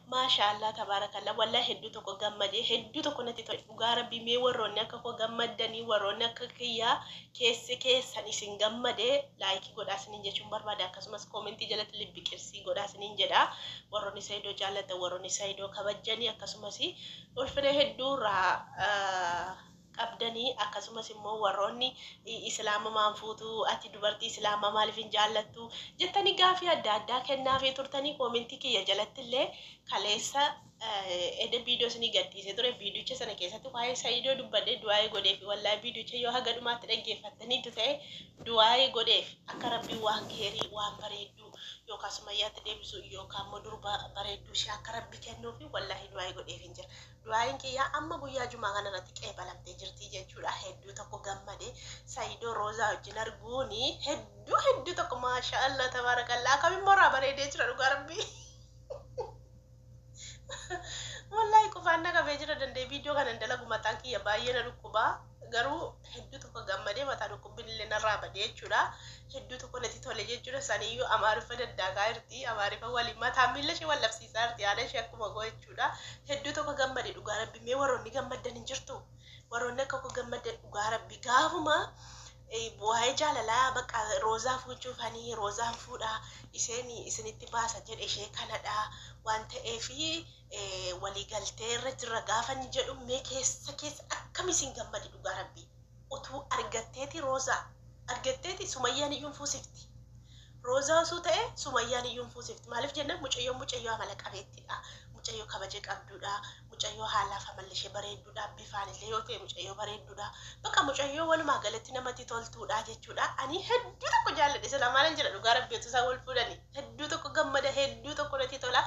Maasha Allah tabaarakallah wallahi hedduu tokko gammade hedduu tokko natti tole dhugaa rabbii mee warroonni akka koo gammaddanii warroonni akka kiyyaa keessi keessan isin gammade laayikii godhaa isiniin jechuun barbaada akkasumas koomentii jalatti libbi qirsii godhaa isiniin jedha warroonni Saidoo jaallatan warroonni Saidoo kabajjanii akkasumas ulfina hedduu irraa qabdanii akkasumas immoo warroonni Islaama maan fuutu ati dubartii Islaamaa maaliif hin jaallattu jettanii gaafii adda addaa kennaafii turtanii koomentii kiyya jalatti illee kaleessa eda viidiyoo isinii gadhiisee ture viidiyicha sana keessatti waa'ee Saidoo dubbadhee du'aa'ii godheefi wallaahi viidiyicha yoo haga dhumaatti dhaggeeffattaniitu ta'e du'aa'ii godheef akka rabbiin waan keerii waan bareedduu yookaan Sumayyaatti deebisu yookaan immoo durba bareedduu ishee akka rabbi kennuufi wallaahi du'aa'ii godheefin jira Du'aa'iin kiyya amma guyyaa jumaa kana irratti qeebalamtee jirti jechuudha. Hedduu tokko gammade. Saidoo Roozaa wajjin arguuni hedduu hedduu tokko maashaa Allah tabaarakallah akkam immoo irraa bareedee jira dhugaa rabbii. Wallaahi qufaan na qabee jira danda'e viidiyoo kana hin dalagu mataan kiyya baay'ee na dhukkuba. Garuu hedduu tokko gammadee mataa dhukkubbiin illee narraa badee jechuudha. Hedduu tokko natti tole jechuudha. Saniyyuu Amaariffa daddaakaa jirti. Amaariffa waliin mataa miilla ishee wal dhabsiisaa jirti. Haala ishee akkuma koo jechuudha. Hedduu tokko gammade dhugaa rabbi. Mee warroonni gammaddan hin jirtu? Warroonni akka koo gammaddan dhugaa rabbi. Gaafuma waa'ee jaalalaa bakka roozaa fuuchuufanii roozaan fuudha isheen isinitti baasa jedhe ishee kanadha waan ta'eef walii galtee irra jirra gaafa inni jedhu mee keessa keessa akkam isin gammade dhugaa rabbii utuu argatteeti roozaa argatteeti sumayyaan iyyuu hin fuusifti roozaa osoo ta'e sumayyaan iyyuu hin fuusifti maaliif jennaan mucayyoon mucayyoo amala qabeettidha mucayyoo kabaja qabduudha mucayyoo haalaaf amalli ishee bareedduudha bifaan illee yoo ta'e mucayyoo bareedduudha bakka mucayyoo walumaa galatti namatti toltuudha jechuudha ani hedduu tokko jaalladhe silaa maalan jedha dhugaa rabbii utuu isaan wal fuudhanii Hedduu tokko gammada hedduu tokko natti tola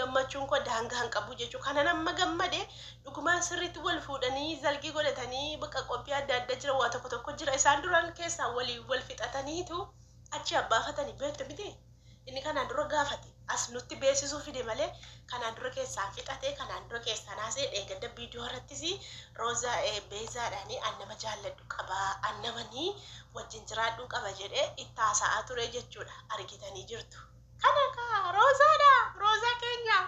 gammachuun koo daangaa hin qabu jechuu kanan amma gammade dhugumaan sirriitti wal fuudhanii zalgii godhatanii bakka qophii adda adda jira waa tokko tokko jira isaan duraan keessaa walii wal fixataniitu achi abbaafatanii beektu miti inni kanaan dura gaafate as nutti beeksisuu fide malee kanaan dura keessaan fixate kanaan dura keessaan haasa'e dheengadda viidiyoo irrattis roozaa beezaadhaanii an nama jaalladhu qaba an namanii wajjin jiraadhuu qaba jedhee itti haasa'aa ture jechuudha. Argitanii jirtu. Kana kaa Roozaadha! Roozaa keenya!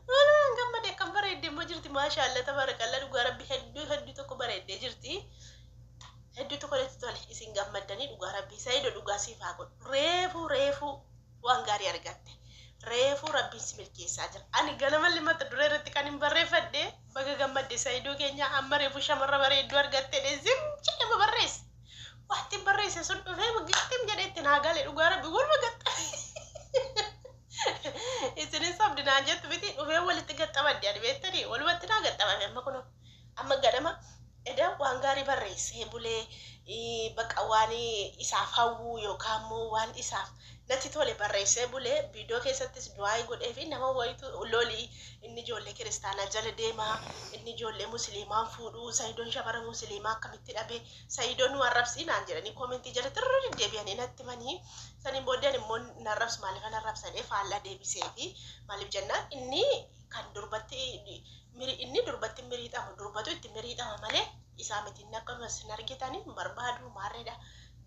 Walumaan gammade akkam bareedde immoo jirti maashaallah tabaarakallaa dhugaa rabbi hedduu hedduu tokko bareeddee jirti. Hedduu tokko natti tole isin gammaddanii dhugaa rabbi sayido dhugaa siif haa godhu reefuu reefuu waan gaarii argatte. Reefuu rabbiin si milkeessaa jira. Ani ganamallee mata duree irratti kan hin barreeffadhe baga gammadde Saidoo keenya amma reefu shamarra bareedduu argatte jedhe zim jedhe ma barreesse. Wanti barreesse sun dhufee gixxim jedhe itti naa gale dhugaa rabbi waluma gaxxame. Isinis sobdi naan jettu miti dhufee walitti gaxxamadde ani beektanii walumatti naa gaxxamame amma kunoo. Amma ganama eda waan gaarii barreessee bulee baqa waan isaaf hawwu yookaan immoo waan isaaf natti tole barreessee bulee viidiyoo keessattis du'aa'ii godhee fi nama wayitu loli inni ijoollee kiristaanaa jala deema inni ijoollee musliimaan fuudhu sayidoon shamara musliimaa akkamitti dhabe sayidoo nu arrabsii naan jedhanii koomentii jalatti irra deddeebi'anii natti himanii saniin booddeen immoo narrabsu maaliif narrabsadhee faallaa deebisee fi maaliif jennaan inni kan durbatti miri inni durbatti miriixamu durbatu itti miriixama malee isaa miti inni akkuma isin argitani hin barbaadu maarreedha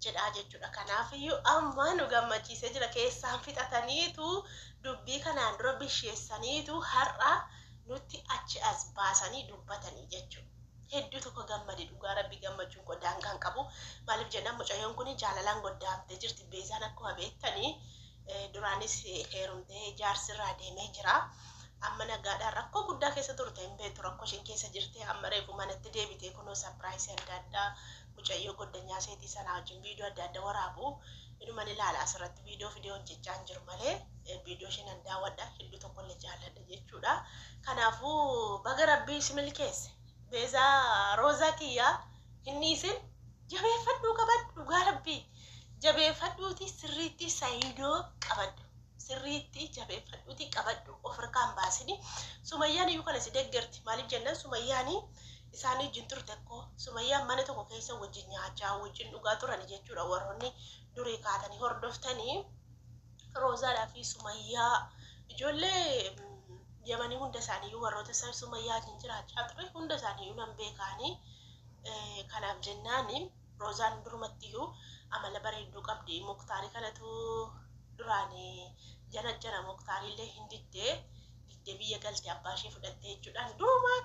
jedhaa jechuudha kanaafiyyuu amma nu gammachiisee jira keessaan fixataniitu dubbii kanaan dura bisheessaniitu har'a nutti achi as baasanii dubbatanii jechuudha. Hedduu tokko gammade dhugaa rabbi gammachuun koo daangaa hin qabu maaliif jennaan mucayyoon kun jaalalaan goddaamtee jirti beezaan akkuma beektanii Duraanis heerumtee jaarsi irraa deemee jira. Amma nagaadhaan rakkoo guddaa keessa turte hin beektu rakkoo isheen keessa jirte amma reefu manatti deebitee kunoo sapiraayisii adda addaa mucayyoo goddanyaa seetii sanaa wajjin viidiyoo adda adda waraabu inuman ilaala asirratti viidiyoo fidee hojjechaa hin jiru malee viidiyoo ishee nan daawwadha hedduu tokkollee jaalladha jechuudha. Kanaafuu baga rabbii si milkeesse beezaa roozaa kiyyaa hin dhiisin jabeeffadhuu qabadhu dhugaa rabbii. Jabeeffadhuutii sirriitti saidoo qabadhu. Sirriitti jabeeffadhuutii qabadhu of harkaa hin baasini. Sumayyaan iyyuu kana si deggerti. Maaliif jennaan sumayyaani isaanii wajjin turte akkoo sumayyaan mana tokko keessa wajjin nyaachaa wajjin dhugaa turani jechuudha warroonni durii kaatanii hordoftanii Roozaadhaa fi Sumayyaa ijoollee Yamanii hunda isaaniiyyuu warroota Sumayyaa wajjin jiraachaa ture hunda isaaniiyyuu nan beekaanii kanaaf jennaani Roozaan durumattiyyuu amala bareedduu qabdi. Muktaari kanatu duraan Janajjana Muktaarillee hin diddee diddee biyya galte abbaa ishee fudhattee jechuudhaan durumaa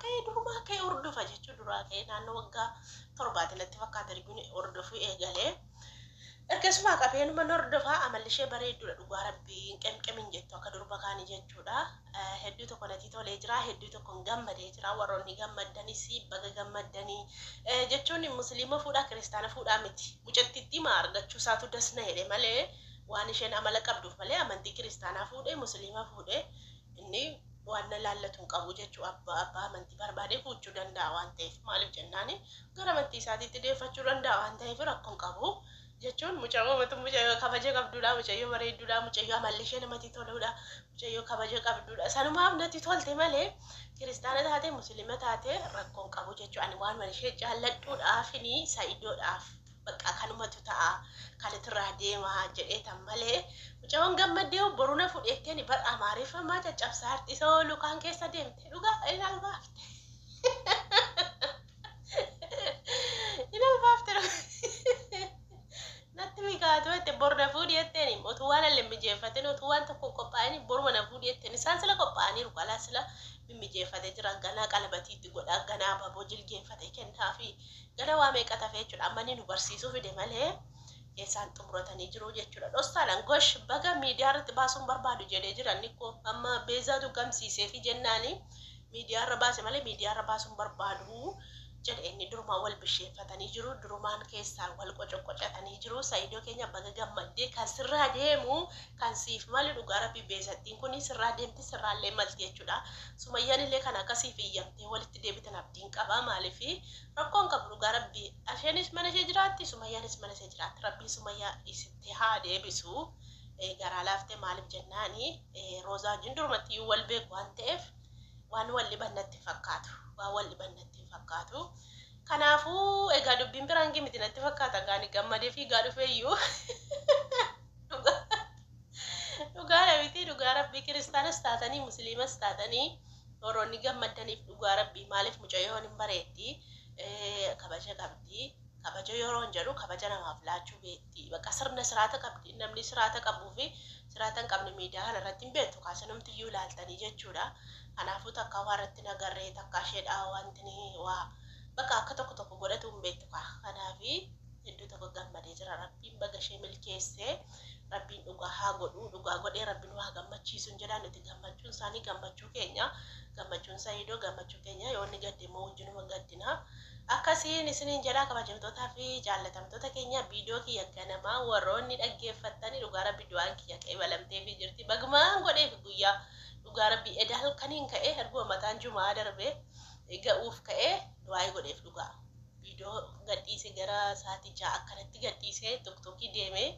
ka'ee hordofa jechuu duraa ka'ee naannoo waggaa 7ti natti fakkaata erguun hordofuu eegalee. Ergasumaa qabeenuma hordofaa, amalli ishee bareedduudha, dhugaa Rabbii hin qemqemin jettu akka durba kaanii jechuudha. Hedduu tokko natti tolee jira, hedduu tokko gammadee jira. Warroonni gammaddanis baga gammaddanii jechuun musliima fuudhaa kiristaana fuudhaa miti. Mucattittii maa argachuu isaatu dasna jedhe malee, waan isheen amala qabduuf malee, amantii kiristaanaa fuudhee musliima fuudhee inni waan na laallatu hin qabu jechuu. Abbaa amantii barbaadee fuuchuu danda'a waan ta'eef, maaliif jennaani gara amantii isaatiitti deeffachuu danda'a waan ta'eef rakkoo hin qabu. Jechuun mucayyoo mucayyoo kabaja qabduudha, mucayyoo bareedduudha, mucayyoo amalli ishee namatti toluudha, mucayyoo kabaja qabduudha. Sanumaaf natti tolte malee kiristaana taate musliima taate rakkoo hin qabu jechuudha. Ani waan ishee jaalladhuudhaafini Sa'idoodhaaf bakka kanumatu ta'a kanitirraa deema jedhee tan malee, mucayyoon gammaddee boruna fudhetteen bar amaariffamaa caccabsaa isa oolu kaan keessa deemte, dhugaa in albaafte. In albaafte, natti mikaatu jette, bor na fuudhi jetteen. Otuu waan alle mijeeffatin, otuu waan tokko hin qophaa'in boruma na fuudhi jetteen. Isaan sila qophaa'aniiru, qalaa sila mimmijeeffatee jira, ganaa qalabatiitti godha, ganaa abaaboo jilgeenfatee kennaa fi gana waa meeqa tafee jechuudha. Amma inni nu barsiisuu fide malee keessaan xumuratanii jiru jechuudha. Dhostaadhaan gosh baga miidiyaa irratti baasuun barbaadu jedhee jira inni koo. Amma Beezaatu gamsiisee fi jennaani miidiyaa irra baase malee miidiyaa irra baasuun barbaadu jedhe inni. Durumaan wal bisheeffatanii jiru, durumaan keessaan wal qocoqocatanii jiru. Saayidoo keenya, baga gammaddee. Kan sirraa deemu, kan siif malu, dhugaa Rabbii Beezattiin kun sirraa deemti, sirraallee malti jechuudha. Sumayyaan illee kan akkasiif iyyamtee walitti deebitan abdiin qaba. Maaliif rakkoon qabu, dhugaa Rabbii isheenis mana ishee jiraatti, Sumayyaanis mana ishee jiraatti. Rabbiin Sumayyaa isitti haa deebisu. Garaa laaftee, maaliif jennaani Roozaa wajjin durumatti iyyuu wal beeku waan ta'eef waan wal dhiban natti fakkaatu, waan wal dhiban natti fakkaatu. Kanaafuu egaa dubbiin biraan miti natti fakkaata. Gaani gammadee fiigaa dhufee iyyuu dhugaadha miti? Dhugaa Rabbii kiristaanas taatanii musliimas taatanii warroonni gammaddaniif, dhugaa Rabbii maaliif mucayyoon hin bareeddi, kabaja qabdi. Kabaja yeroo hin jedhu kabaja namaaf laachuu beekti. Bakka sirna siraata qabdi. Namni siraata qabuu fi siraata hin qabne miidiyaa kana irratti hin beektu, kaasanumti iyyuu ilaaltanii jechuudha. Kanaafuu takka waa irratti nagarree takka isheedha wanti waa bakka akka tokko tokko godhatu hin beektu. Kanaafi hedduu tokko gammadee jira. Rabbiin baga ishee milkeessee, Rabbiin dhugaa haa godhu, dhugaa godhee Rabbiin waa gammachiisu hin jedhaa. Nuti gammachuun isaanii gammachuu keenya, gammachuun Saayidoo gammachuu keenya, yoo inni gadde immoo wajjinuma gaddina. Akkasiin isiniin jedhaa. Kabajamtootaa fi jaallatamtoota keenya, viidiyoo kiyya ganamaa warroonni dhaggeeffattanii, dhugaa Rabbi du'aan kiyya qeebalamtee fi jirti. Bagumaan godheef guyyaa, dhugaa Rabbi eda halkaniin ka'ee erguma mataan jumaa darbee ga'uuf ka'ee du'aa godheef. Dhugaa viidiyoo gadhiise gara sa'aatii 6 akkanatti gadhiisee TikTokii deemee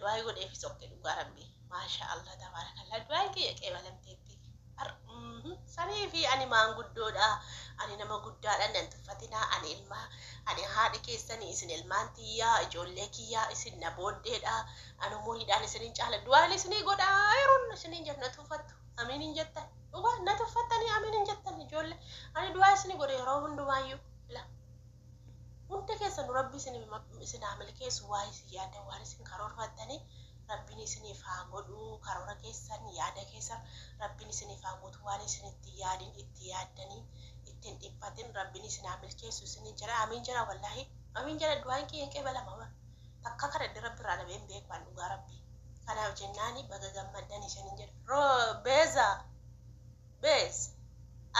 du'aa godheef sokke. Dhugaa Rabbi, maasha Allah, tabaarakallah, du'aan kiyya qeebalamteetti. Sanii fi ani maanguddoodha, ani nama guddaadha, nan tuffatinaa. Ani ilma, ani haadha keessanii, isin ilmaan tiyyaa, ijoollee kiyyaa, isin na booddeedha, ani umuriidhaan isinin caala. Du'aan isinii godhaa yeroon isinin jedhu na tuffattu, amiin hin jettan. Dhugaa na tuffattanii amiin hin jettan. Ijoollee, ani du'aa isinii godhe yeroo hundumaayyuu. La hunda keessan Rabbi isin haa milkeessu. Waa isin yaaddan, waan isin karoorfattanii Rabbiin isiniif haa godhu. Karoora keessan, yaada keessan Rabbiin isiniif haa guutu. Waan isin itti yaadin itti yaaddanii ittiin dhiphatin Rabbiin isin haa milkeessu isiniin jedha. Amiin jedha, wallaahi amiin jedha. Du'aan kiyya hin qeebalama, takka kadhadhe Rabbi irraa dhabee hin beeku waan, dhugaa Rabbi. Kanaaf jennaani baga gammaddan isiniin jedha. Roo beeza beez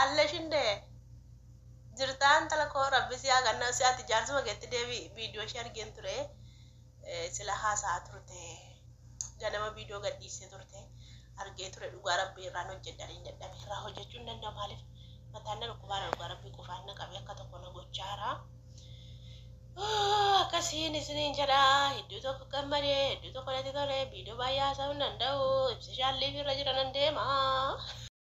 allashinde jirtaan tala koo, Rabbi si haa kannaa si ati jaarsuma keetti deebi. Viidiyoo ishee argeen ture, sila haasaa turte, ganama viidiyoo gadhiisee turte argee ture. Dhugaa Rabbii irraan hojjedhanii hin dadhabe, irraa hojjechuu hin danda'u. Maaliif mataan na dhukkubaara, dhugaa Rabbii qufaan na qabee akka tokko na gochaara. Akkasiin isiniin jedha. Hedduu tokko gammadee, hedduu tokko natti tole. Viidiyoo baay'ee haasa'uu hin danda'u. Ibsishaan live irra jira, nan deema.